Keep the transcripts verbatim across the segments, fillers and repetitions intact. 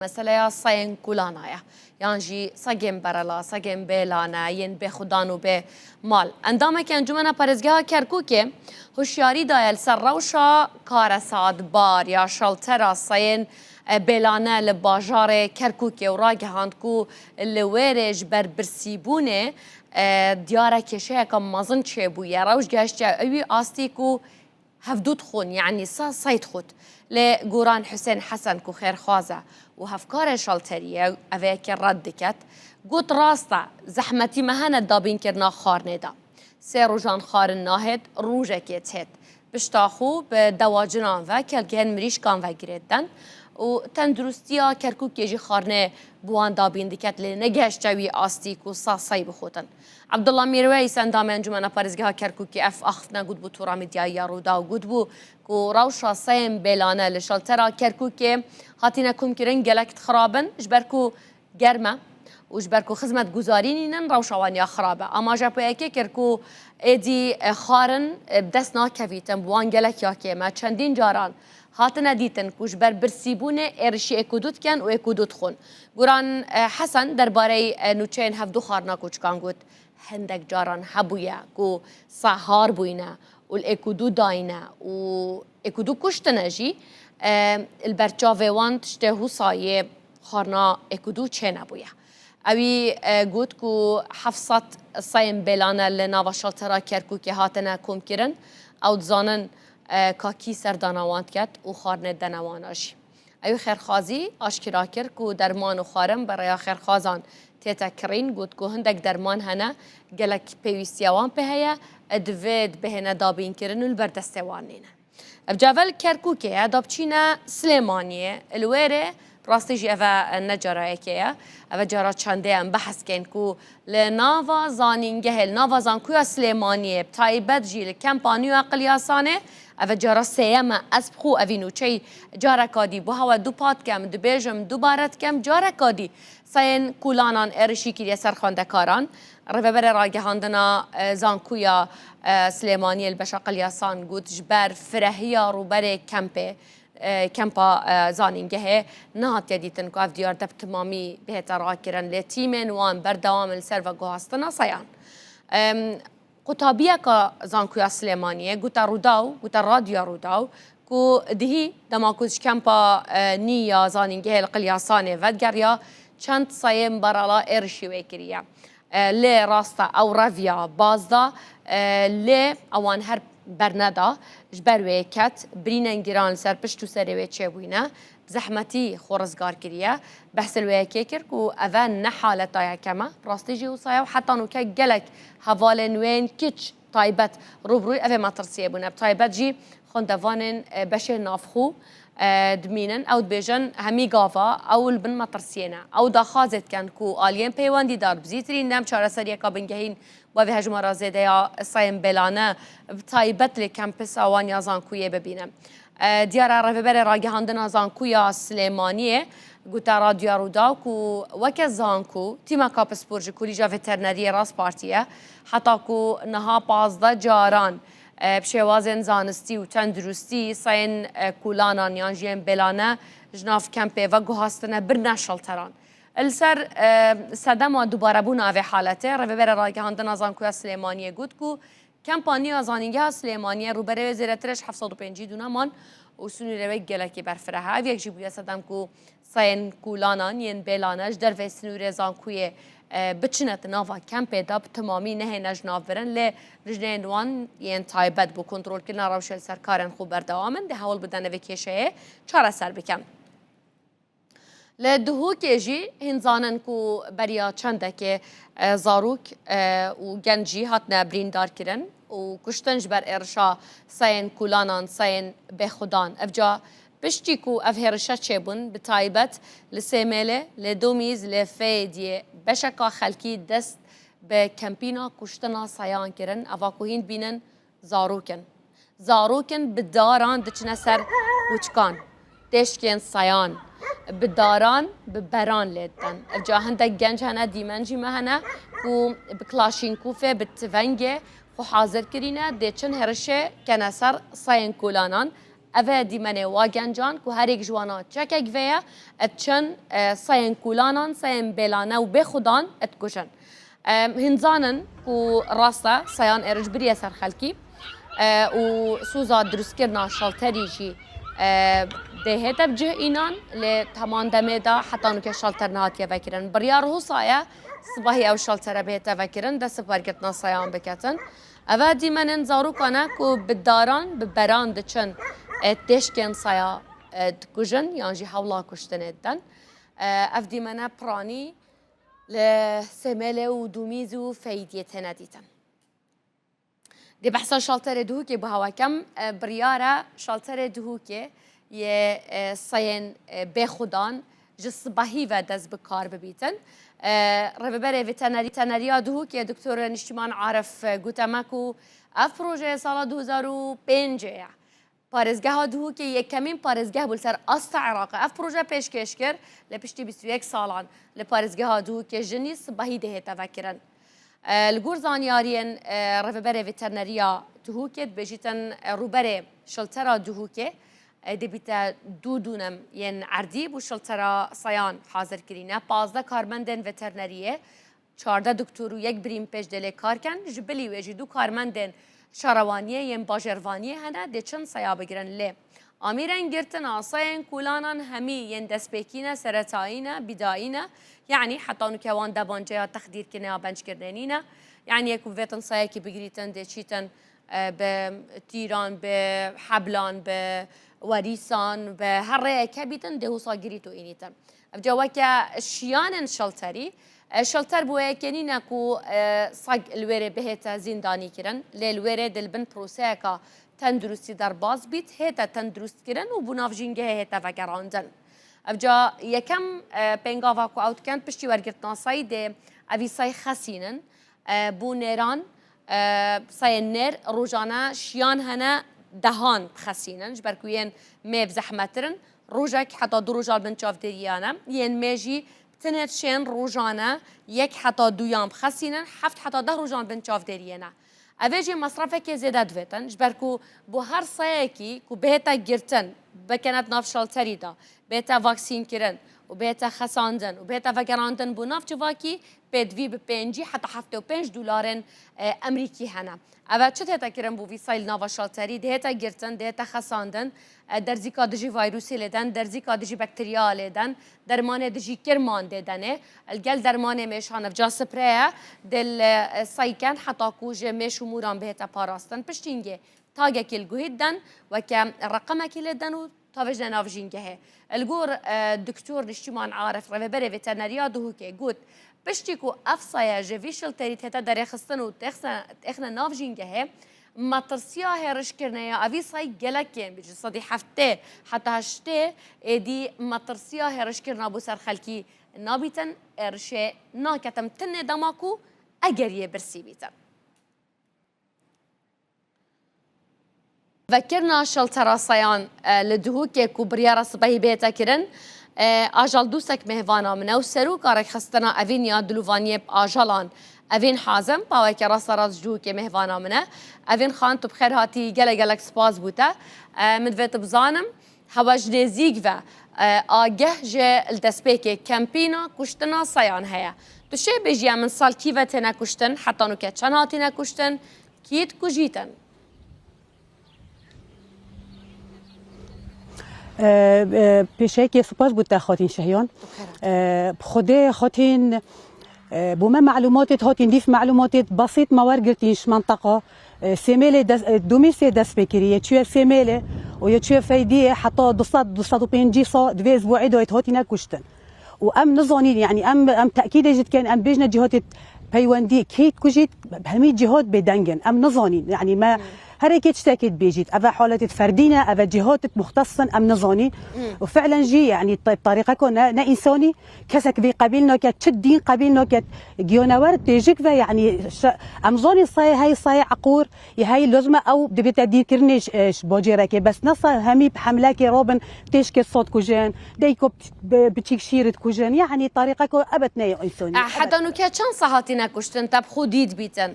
Meseleya seyên kulana ye. Yan jî segên berela, segên bêlane, yên bêxudan û bê mal. Endameke Encûmena Parêzgeha Kerkûkê hişyarî daye li ser rewşa karesatbar ya şeltera seyên, e, bêlane li bajarê Kerkûkê û ragihand ku li wêrê ji ber birsîbûnê, e, diyar e kêşeyeke mezin çêbûye. Rewş gehiştiye ewî astî ku hevdû dixwin, yanî sa sey dixwit. Lê Goran Husên Hesen ku xêrxwaz e û hevkarê şelterî ye, ev ê yekê red diket. Got, rast e, zehmetî me hene dabînkirina xwarinê de. Sê rojan xwarin nahêt, rojekê têt. Pişta xwe bi dewacinan ve, kelgehên mirîşkan ve girê didin û tenduristiya Kerkûkê jî xwarinê bi wan dabîn diket, lê negehişte wî astî ku sa sey bixwîtin. Abdullah Mîrweys, endamê Encûmena Parêzgeha Kerkûkê, ev axiftina gotbû tora medyayî ya Rûdaw, gotbû ku rewşa seyên bêlane li şeltera Kerkûkê hatine komkirin gelek dixirabin, ji ber ku germ e û ji ber ku xizmetguzarî nînin, rewşa wan ya xirab e. Amaje P Y K kir ku êdî, e, xwarin, e, bi dest nakevîtin, bi wan gelek ya kêm e. Çendîn caran hatine dîtin ku ji ber birsîbûnê êrişî êk û du dikin û êk û du dixwin. Guran, e, Hesen derbarey, e, nûçeyên hevdu xwarina koçikan got, hindek caran hebûye ku sehar bûyne û li êk û du dayne û êk û du kuştine jî, e, li ber çavê wan tiştê hûsa yê xwarina êk û du çênebûye. Ewî, e, got ku heft sed seyên bêlane li nava şeltera Kerkûkê hatine komkirin. Ew dizanin, e, ka kî serdana wan diket û xwarinê dene wana jî. Ewî xêrxwazî aşkera kir ku derman û xwarin bi rêya xêrxwazan tête kirîn, got ku hindek derman hene gelek pêwîstiya wan pê heye, e, divê bihêne dabînkirin û li ber destê wan nînin. Ev cave li Kerkûkê ye, da biçîne Silêmaniyê, li wêrê rastî jî eve ne cara yekê ye. Eve cara çendê ye em behs kein ku li nava zanîngehê, li nava zankoya Silêmaniyê, bi taybet jî li kempa nû ya Qilyasanê, eve cara sêyem e. Ez bi xwe evî nûçeyî careka dî bo hewe dû pat kem, dibêjim, dubare dikem, careka dî seyên kolanan êrişî kiriye ser xwendekaran. Rêveberê ragihandina, e, zankoya, e, Silêmaniyê li beşa Qilyasan got, ji ber firehiya rûberê kempê, e, kempa, e, zanîngehê nehatiye dîtin ku ev diyar de bi timamî bihête rakirin, lê tîmên wan berdewam in li ser veguhastina seyan. Em, Qutabiyeka Zankoya Silêmaniyê gote Rûdaw, gote Radyoya Rûdaw ku dihî dema ku ji kempa, e, nî ya zanîngehê li Qilyasanê vedigeriya, çend seyên berala êrişî wê kiriye. E, lê rast e, ew reviya baz da, e, lê ewan her berneda, ji ber wê ket birînên giran li ser pişt û serê wê çêbûyne, bi zehmetî xwe rizgar kiriye. Behsê li wê yekê kir ku eve ne haleta yekem e, rastî jî wisa ye û heta nûke gelek hevalên wê yên kiç taybet rû bi rûyê evê metirsiyê bûne. Bi taybet jî xwendevanên, e, beşê navxwe, e, dimînin. Ew dibêjin, hemî gava ew li bin metirsiyê ne. Ew daxwazê dikin ku aliyên peywendîdar bi zîtirîn dem çareseriyeka bingehîn bo vê hejmara zêde ya seyên bêlane, bi taybet lê kempisa wan ya zankuyê bibîne. E, diyar e, rêveberê ragihandina zankoya Silêmaniyê gote Radyoya Rûdaw ku weke zanko, tîmeka pispor ji Kolîja Veterineriyê Rastpartî ye, heta ku niha pazdeh caran, e, bi şêwazên zanistî û tenduristî seyên, e, kolanan yan jî yên bêlane ji nav kempê veguhastine birine şelteran. Li ser, e, sedema dubarebûna vê haletê, rêveberê ragihandina zankoya Silêmaniyê got ku kempa nû ya zanîngeha Silêmaniyê rûberê wê zêdetir ji heft sed û pêncî dûneman û sinûrê wê gelekî berfireh e. Ev yek jî bûye sedem ku seyên kolanan yên bêlane ji derveyî sinûrê zankuyê, e, biçine di nava kempê de bi timamî nehêne ji nav birin, lê lijneyên wan yên taybet bo kontrolkirina rewşê li ser karên xwe berdewam in, dê hewl bidin vê kêşeyê çareser bikin. Li Duhokê jî hîn zanin ku beriya çendekê, e, zarok, e, û genc jî hatine birîndarkirin û kuştin ji ber êrişa seyên kolanan, seyên bêxudan. Evca piştî ku ev hêrişe çêbûn, bi taybet li Sêmêlê, li Domîz, li Fêdiyê beşeka xelkî dest bi kempîna kuştina seyan kirin, eva ku hîn dibînin zarok in. Zarok in bi daran diçine ser koçikan, têşkên seyan, bi daran, bi beran lê didin. Evca hindek genc hene, dîmen jî me hene ku bi Klaşînkofê, bi tivengê xwe hazir kirîne, dê çin hêrişê kene ser seyên kolanan. Ev e dîmenê wa gencan ku her yek ji wana çekek veye, diçin, e, seyên kûlanan, seyên bêlane û bêxudan dikujin. E, hîn zanin ku rast e, seyan êrîş biriye ser xelkî, e, û soza dirustkirina şalterî jî, e, dê hête bi cih înan, lê heman demê de heta nûke şalter nehatiye vekirin. Biryar wisa ye, sibahî ew şaltere bihête vekirin, dest bi wergirtina seyan biketin. Ev e dîmenên zarokan e ku bi daran, bi beran diçin, e, têşkên saya, e, dikujin yan jî hewla kuştinê didin. E, ev dîmene piranî li Sêmêlê û Dûmîz û Feydiyê têne dîtin. Dê behsa şalterê Duhokê biha we kem, e, biryar e şalterê Duhokê yê, e, seyên, e, bêxudan ji sibahî ve dest bi kar bibîtin. E, Rêveberê Veteriner-, Veterineriya Duhokê Doktor Niştîman Arif, e, gote me ku ev proje sala du hezar û pêncê ye. Parêzgeha Duhokê yekemîn parêzgeh bû li ser asta Iraqê. Ev proje pêşkêş kir, lê piştî bîst û yek salan li parêzgeha Duhokê jinî sibahî dê hête vekirin. E, li gor zanyariyên, e, Rêveberê Veterineriya Duhokê dibêjîtin, e, rûberê şiltera Duhokê, e, dê bîte du dûnem yên erdî bo şiltera seyan hazir kirîne. Pazdeh karmendên veterineriyê, çardeh doktor û yek birîn pêş dê lê kar ken, ji bilî wê jî du karmendên şarewaniyê yên bajêrvaniyê hene, dê çin seya bigirin. Lê amîrên girtina seyên kolanan hemî yên destpêkî ne, seretayî ne, bîdayî ne, yanî heta nûke wan debanceya texdîrkirinê ya benckirinê nîne. Yanî yê ku bivêtin seyekî bigirîtin, dê çîtin, e, bi tîran, bi heblan, bi werîsan, bi her rêyeke bîtin, dê wisa girît û înîtin. Evca weke şiyanên şelterî, e, şelter bi wê yekê nîne ku, e, seg li wêrê bihête zîndanî kirin, lê li wêrê dê li bin proseyeka tenduristî derbas bît, hête tenduristkirin û bo nav jîngehê hête vegerandin. Evca yekem, e, pêngava ku ew dikin, piştî wergirtina sey dê evî sey xesînin, e, bo nêran, e, seyên nêr rojane şiyan hene dehan bixesînin, ji ber ku yên mêv zehmettir in, rojek heta du roja li bin çavdêriya ne, yên mê jî tenê şên rojane yek heta duyan bixesînin, heft heta deh rojan li bin çavdêriyê ne. Ev ê jî mesrefekê zêde divêtin, ji ber ku bo her seyekî ku bihête girtin, bikene di nav şalterî de, bihête vaksînkirin û bihête xesandin û bihête vegerandin bo nav civakî, pêdivî bi pêncî heta heftê û pênc dolarên, e, Emerîkî hene. Ev e çi tête kirin bo vî sey li nava şalterî? Dihête girtin, dihête xesandin, e, derzîka dijî vayrûsê lê den, derzîka dijî bakterya lê den, dermanê dijî kirman dê denê. Li gel dermanê mêşan, evca sprey e, dê li, e, sey ken heta ku ji mêş û mûran bihête parastin. Piştîngê tagekî li guhî diden, weke reqemekî lê den û tavêjine nav jîngehê. Li gor, e, Doktor Niştîman Arif, rêveberê veterîneriya Duhokê got, piştî ku ev seye ji vî şilterî tête derêxistin û têxse-, têxine nav jîngehê, metirsiya hêrişkirinê ya evî sey gelek kêm bî. Ji sedî heftê heta heştê êdî metirsiya hêrişkirina bo ser xelkî nabîtin, êrişê naketin tenê dema ku eger yê birsî bîtin. Vekirina şeltera seyan, e, li Duhokê ku biryara sibehî bête kirin, e, ajal dûsek mêhvana min e û seroka rêkxistina evîn ya dilovaniyê bi ajalan Evîn Hazim, paweke rasterast ji Duhokê mêhvana min e. Evîn Xan, tu bi xêr hatî, gelek gelek spas bo te. E, min divê tu bizanim, hewe ji nêzîk ve, e, ageh ji li destpêkê kempîna kuştina seyan heye. Tu şê bêjî, em min sal kî ve têne kuştin, heta nûke çend hatine kuştin, kî dikujîtin? E, e, pêşeyekê spas bo te xatîn Şehyan. E, bi Xwedê xatîn, e, bo me melumatê hatîn, dîf melumatê besît me wergirtîn ji menteqa, e, Sêmêlê des-, e, Dumîsê dest pê kiriye, çûye Sêmêlê û yê çûye Feydiyê heta du sed, du sed û pêncî sa di vê ezbuî de hatîne kuştin. Û em nizanîn, yanî em, em tekîdê jî dikin, em bêjine cîhatê peywendî, kê dikujît, hemî cîhat bêdeng in. Em nizanîn, yanî me Hmm. her êkê tiştekê dibêjît. Ev e haletê ferdî ne, ev e cîhat muxtes in, em nizanîn. Hmm. Û fiilen jî, yanî te-, terîqeka ne, ne însanî, kesek vê qebîl nake, çi dîn qebîl nake, giyanewer têjik ve, yanî şe-, em zanîn sayê hey, sayê eqûr, Yê hey lozim e ew dibête dîrkirinê ji, ji bacêrekê, bes ne sa hemî bi hemlekê rabin, têşkê sod kujin, deyko bi, biçîk şîr dikujin. Yanî tarîqeko ebed ne ya însonî. E, heta nûke çend sa hatine kuştin, te bi xwe dît bîtin?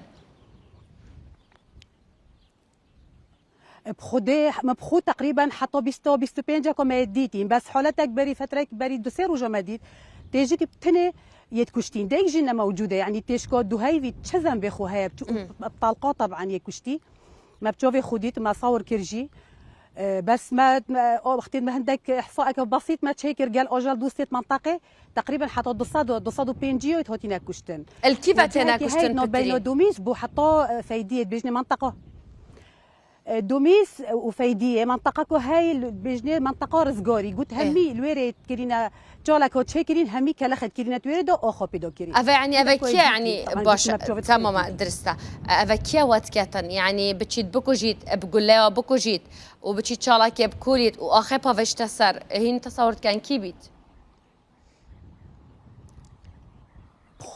Bi Xwedê, me bi xwe teqrîben heta bîst û bîst û pênc ku me yê dîtîn. Bes haletek berî, fetrek berî du sê roja me dît. Têjik bi tinê yê dikuştîn. Deyk jî ne mewcûd e. Yanî têjka duheyvî çi zembê xwe heye, bi çi- Mhm. bi talqa teban yê kuştî. Me bi çavê xwe dît, me sawir kir jî. E, bes me, me, o wextê me hindek ihsaeke besît me çêkir gel ajal dostêt menteqê. Teqrîben heta du sed û, du sed û pêncî hatîne kuştin. El kî ve Û têne cihekî kuştin heyt navbeyno pitirî? Domîs bû heta, e, Feydiyê dibêjne menteqa. E, Domîs û Feydiyê, menteqa ku hey li bêjnê menteqa rizgarî. Got Eh. hemî li wê rê kirîne, çalek hat çêkirîn, hemî kelexet kirîne tu wê rê de axa pêda kirî. Eve, yanî, eve Ine ku kiye, ez yanî, dîtî, teban baş e, dîtî me bi çavê tamam, xwe dîtî. Dirist e. Eve kiye wet ketin? Yanî, biçît bikujît, bi guleya bikujît û biçît çalakê bikulît û axê pavêjte ser. Hîn tesewir dikin kî bît?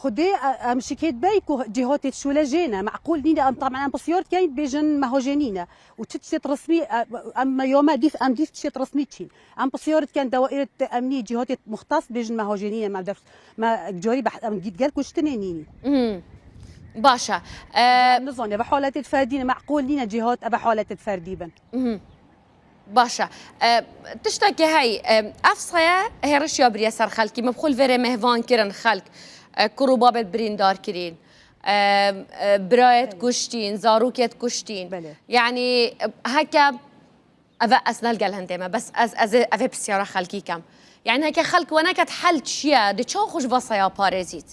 Xwedê, e, em şikêt bey ku cîhatê şûle jê ne, meqûl nîne, em tamen em pisyar dikeyn, bêjin meha jê nîne. Û çi tiştêt resmî, e, em me ya me dîf, em dîf tiştêt resmî çîn. Em pisyar dikin, dewaîret emnî, cîhatê muxtas bêjin meha jê nîne, me def, me carî beh-, em gît gel kuştinê nînî. Mhm. Baş e. E, Em nizane, ve haletêt ferdî ne, meqûl nîne cîhat, eve haletêt ferdî bin. Mhm. Baş e. E, tiştekî hey, e, ev saya hêriş ya biriye ser xelkî. Me bi xwe li vê rê mêvan kirin xelk. E, kur û babêt birîndar kirîn. E, e, birayêt Belê. kuştîn, zarokêt kuştîn. Belê. Yanî, e, heke, eve ez ne li gel hindê me, bes ez, ez ê, evê pisyara xelkî kem. Yanî heke xelk we neket hel çi ye, dê çawa xwe ji va saya parêzît?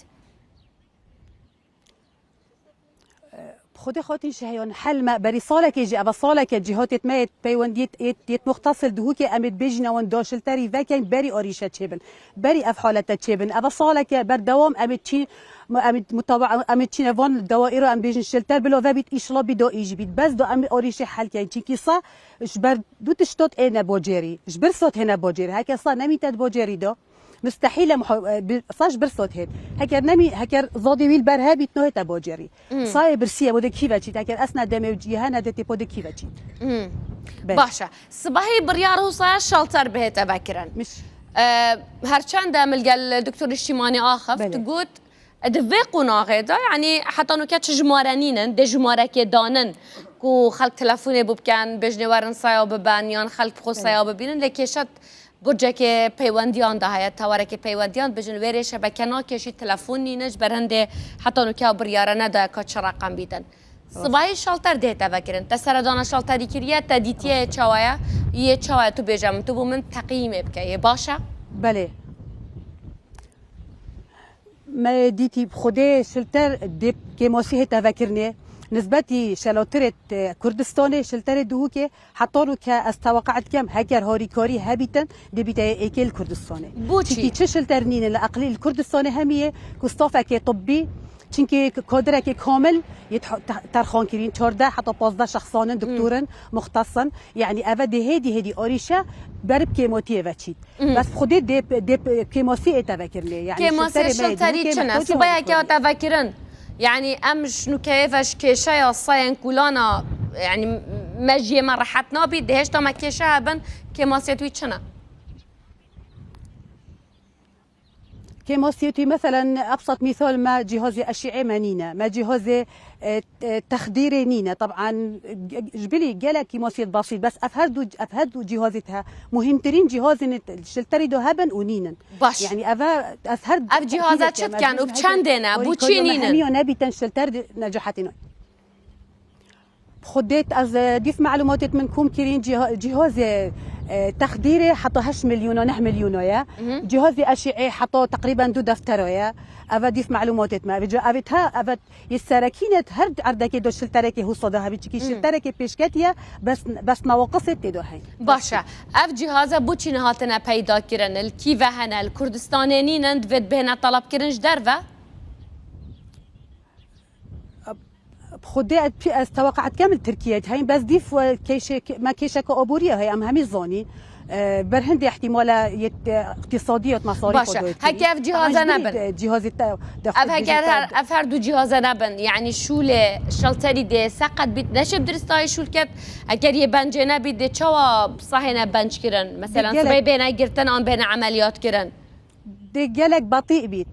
Bi Xwedê xatin şeheyan hel me berî salekê jî, eva saleke cîhatêt me yê peywendiyêt yêt, yêt muxtasil Duhokê em ê dibêjîne wan da şilterî vekeyn berî arîşe çêbin. Berî ev halete çêbin. Eva saleke berdewam em ê çî, em ê mutaba'a, em ê çîne van dawaîro em bêjin şilter bila vebît, îşla bî da î jî bît. Bes da em ê arîşê hel keyn. Çinkî sa ji ber du tiştot ê ne bocêrî. Ji bir sot hê ne bocêrî. Heke sa nemîte di bocêrî da. Mustehîl e muha-, e, bi-, sa ji bir sot hêt. Heker nemî, heker zadê wî li ber hebît, nohête bocerî. Hmm. Sayê birsî ye, bo de kî veçît. Heker esna demê û cî hene de tê po de kî veçît. Hmm. Belê. Baş e. Sibahî biryar hûsaya şalter bihête vekirin. Miş- E, her çend em li gel Doktor Niştîmanî axeft, Belê. got, e, di vê qonaxê de, yanî heta nûke çi jimare nînin, dê jimarekê danin ku xelk telefonê bû bikin, bêjinê werin saya biben, yan xelk bi xwe Belê. saya bibînin, lê kêşet Burcekê peywendiyan de heye, tewarekê peywendiyan, bijin wê rê şebeke nakêşî, telefon nîne, ji ber hindê heta nûke ew biryare nedaye ka çi reqem bîtin. Rast. Sibahî şalter dihête vekirin. Te seredana şalterî kiriye, te dîtiye Rast. çawa ye? Yê çawa ye? Tu bêje min, tu bo min teqîmê bike. Yê baş e? Belê. Me dîtî bi Xwedê şilter dê kêmasî hête vekirinê. Nisbetî şelatirê, e, Kurdistanê, şilterê Duhokê, heta nûke ez teweqe dikem, heger harîkarî hebîtin, dê bîte yê êkê li Kurdistanê. Bo çi? Çinkî çi şilter nîne li eqlî li Kurdistanê hemî ye ku stafekê tibbî, çinkî k-, kadirekê kamil yê te-, te-, terxan kirîn, çardeh heta pazdeh şexsan in, Hmm. doktor in, muxtes in. Yanî eve dê hêdî hêdî arîşe ber bi kêmatiyê veçît. Mhm. Bes xwedê dê, dê kêmasî ê te vekirinê. Yanî Kêmasî şilterê me yê şilterî dûkê çi ne? mehtaçê Sibaya ke te vekirin. Yanî em ji nûkeyê ve ji kêşeya sayên kulana, yanî me jiyê me rehet nabî, dê hêşta me kêşe hebin, kêmasiyê wî çi ne? Kêmasiyê wî, meselen, ebsat mîsal me cîhazê eşîê me nîne. Me cîhazê, e, e, texdîrê nîne. Teban, e, ji bilî gelek kêmasiyêt basît, bes ev her du, ev her du cîhazêt he. Muhîmtirîn cîhazên şilterî de hebin û nînin. Baş. Yanî ev, ez her Ev cîhaza çi dikin û bi çendê ne? Bo çi nînin? Hemiya nebîtin şilter de necahetî nayîn. Xwedê ez, e, dîf melûmatêt min kom kirîn cîha-, cîhazê, e, texdîrê heta heşt milyona, neh milyona ye. Mhm. Cîhazê eşîê heta teqrîben du deftera ye. Eve dîf melûmatêt me. Eve ca-, eve ta, eve Yê serekî ne, her erdekê de şilterekê hûsa de hebî, çikî Hmm. şilterekê pêşketî ye, bes, bes newaqisê tê de heye. Baş e. Ev cîhaze bo çi nehatine peyda kirin? Li kî ve hene? Li Kurdistanê nînin, divê bihêne telebkirin ji derve? Xwedê ez pî-, ez teweqe dikem li Tirkiyeyê heyîn, bes dîf we kêşek-, me kêşeke aboriyê heye, em hemî zanî. E, ber hindê ihtimale yê, e, iqtîsadî ya masarîf Baş e. Heke ev cîhaze nebin. Cîhazê te, Ev heger her, ev her du cîhaze nebin, yanî şûlê şelterî dê seqet bît, neşê bi diristayî şûl ket, heger yê bencê nebît, dê çawa sahêne benc kirin? Mesela, Dê gelek sibê bêne girtin an bêne emeliyat kirin? Dê gelek batî bît.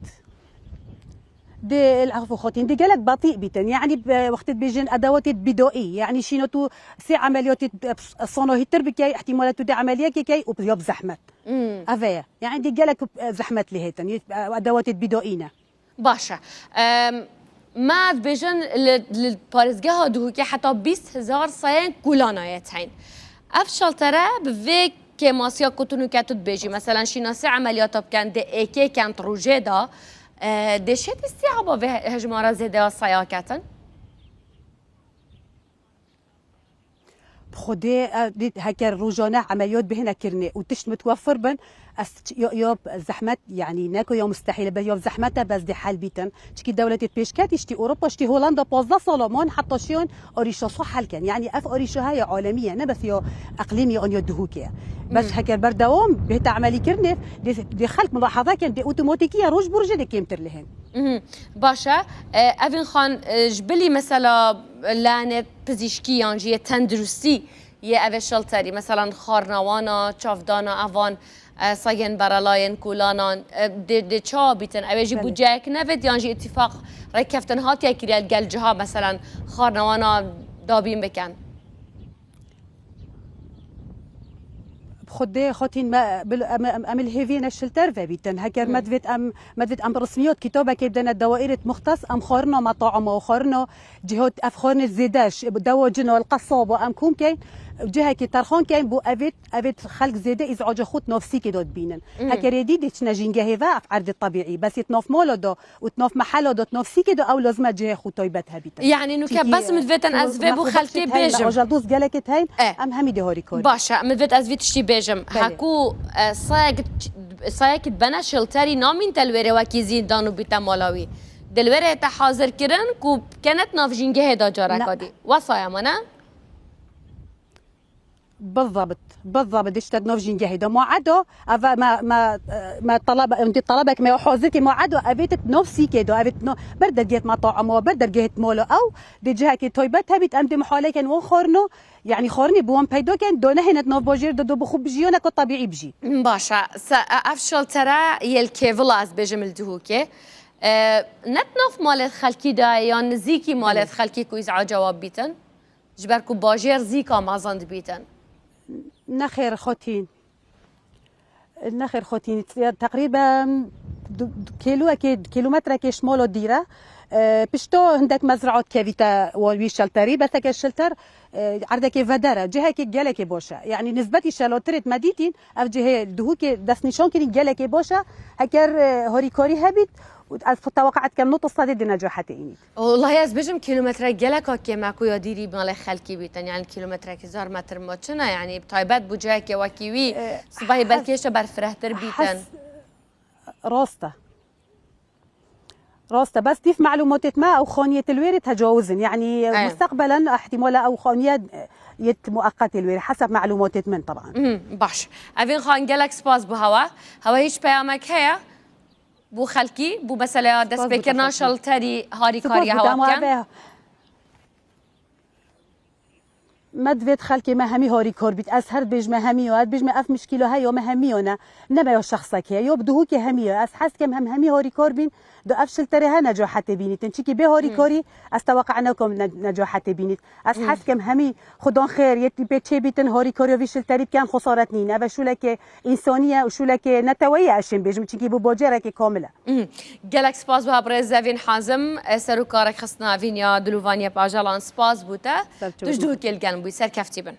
Dê, el'efû xotîn, dê gelek batî bîtin. Yanî, e, wextê dibêjin edewatê bidayî, yanî şîna tu sê emeliyatê, e, sonohîtir bikey, ihtimala tu dê emeliyekê key û ya bi zehmet. Hmm. Ev e. Yanî dê gelek, e, zehmet lê hêtin. Yê, e, edewatê bidayî ne. Baş e. Em, me dibêjin li, li parêzgeha Duhokê heta bîst hezar sayên kulana ye teyn. Ev şaltere bi vê kêmasiya ku tu nûke tu dibêjî, meselen şîna sê emeliyata bikin, dê êkê ken di rojê de, e, dê şêt îstîaba vê he-, hejmara zêde ya saya ketin? Bi Xwedê, e, dî heker rojane emeliyat bihêne kirinê û tişt mitwefir bin, ez ç-, ya, ya zehmet, yanî ne ku ya mustehîl e, be-, ya zehmet e, bes dê hel bîtin. Çikî dewletê pêşket, îştî Ewropa, îştî Holanda pazdeh sala man heta şiyan arîşa xwe hel ken. Yanî ev arîşa heye, alemî ye, ne bes ya eqlîmî an ya Duhokê ye. Bes Hmm. heker berdewam bihête emelî kirinê, dê, dê xelk milahaza ken, dê otomatîkî ye, roj bi rojê dê kêmtir lihên. Mhm. Baş e. E, Evîn Xan, e, ji bilî mesela lanê pizîşkî yan jî yê tenduristî yê evê şilterî, mesela xwarina wan a, çavdana evan, e, segên berelayên kolanan, e, dê, dê çawa bîtin? Ew ê jî Belê. budceyek nevêt yan jî îtîfaq rêkeftin hatiye kiriye li gel ciha, mesela xwarina wan a dabîn bikin? Bi Xwedê xotîn me, bil-, em, em, em li hêviyê ne şilter vebîtin. Heker Hmm. me divêt em, me divêt em resmiyot kitabekê bidene dawaîrêt muxtes, em xwarina meta'ama û xwarina cihot, ev xwarinê zêde, ş-, dewa cina, li qesaba, em kom keyn, cihekê terxan keyn, bo evêt, evêt xelk zêde îzaca xwe di nav sîkê de dibînin. Hmm. Heker êdî dê çine jîngehê ve, ev erdê tebîî, bes yê di nav mala de û di nav mehela de, di nav sîkê de ew lazim e cihê xwe taybet hebîtin. Yanî nûke Çikî, bes min divêtin e, ez vê bo xelkê bêjim. Ajaldoz gelekê teyn, E. em hemî dê harîkar. Baş e, min divêt ez vî tiştî bêjim. Belê. Heku, e, sayek, sayekî bene şilterî namîn te li wêrê wekî zîndan û bîte mala wî. Dê li wêrê te hazir kirin ku kenet nav jîngehê de careka Ne. dî. Wesaya me ne? Bizabit, bizabit, işte di nav jîngehê de ma edo, ev me, me, me talebe, em dê talebek me hazir kê ma edo, evê te di nav sîkê de, evê te no-, ber dergehê me taama, ber dergehê mala ew, dê cihekê taybet hebît, em dê mihaleyken wan xwarino, yanî xwarinê bi wan peyda ken, do nehêne di nav bajêr de, do bi xwe bijî, yone ku tebîî bijî. Baş e, se-, ev şaltere yê li Kêvila ez bêjim li Duhokê. E, ne di nav malê xelkî de ye, yan nizîkî malê Belê. xelkî ku îzaca wan bîtin? Ji ber ku bajêr zîka mezin dibîtin. Nexêr xotîn. Nexêr xotîn. Teqrîben du, du, kêlûyekê, kîlometrekê ji mala dîre. E, pişto hindek mezraat kevîte wan wî şelterî. Beseke şelter, e, erdekê vedere. Cihekê gelekê baş e. Yanî nisbetî şelatirêt me dîtîn, ev cihê Duhokê destnîşan kirîn gelekê baş e. Heker, e, harîkarî hebît, û ez teweqeet kem nod sedê di necahetê înît. Welahi ez bêjim kîlometre geleka kêm e ku ya dîrî malê xelkî bîtin, yanî kîlometreke hezar metr ma çi ne, yanî bi taybet bû cihekê wekî wî, E, sibehî belkî hes-, hêşta berfirehtir bîtin. hes-, rast e. Rast e, bes dîf melûmatêt me ew xaniyê til wêrê tecawuz in, yanî Aya. musteqbelen ihtimala ew xaniye, e, yêt mueqetê li wêrê, hesab melûmatêt min teban. Mhm, baş. Evîn Xan, gelek spas bo hewe. Hewe hîç peyamek heye? Bo xelkî, bo meseleya Spas bo te destpêkirina xelkî. şelterî harîkariya Spas bo hewa te, ama bikin? eve me divêt xelkê me hemî harîkar bît. Ez her dibêjme hemî yo, ez dibêjme ev mişkîlo heyo me hemî yo ne. Ne me yo şexsekê, yo bi Duhokê hemî yo. Ez hez dikim hem hemî harîkar bîn, do ev şilterê he necahetê bînîtin. Çikî bê harîkarî Hmm. ez teweqe nekim ne-, necahetê bînît. Ez Hmm. hez dikim hemî xudan xêr, yê tîpê çê bîtin, harîkariya vî şilterî bikin, xesaret nîn. Ev e şûlekê însanî ye û şûlekê neteweyî ye, ez şên bêjim, çinkî bû bajareke kamil e. Mhm. Gelek spas wiha birêz Evîn Hazim, e, serokar rêkxistina Evîn ya Dilovaniyê bi Ajalan, spas bo te. Ser çew. Tu ji Duhokê li gel bûyî, serkeftî bin.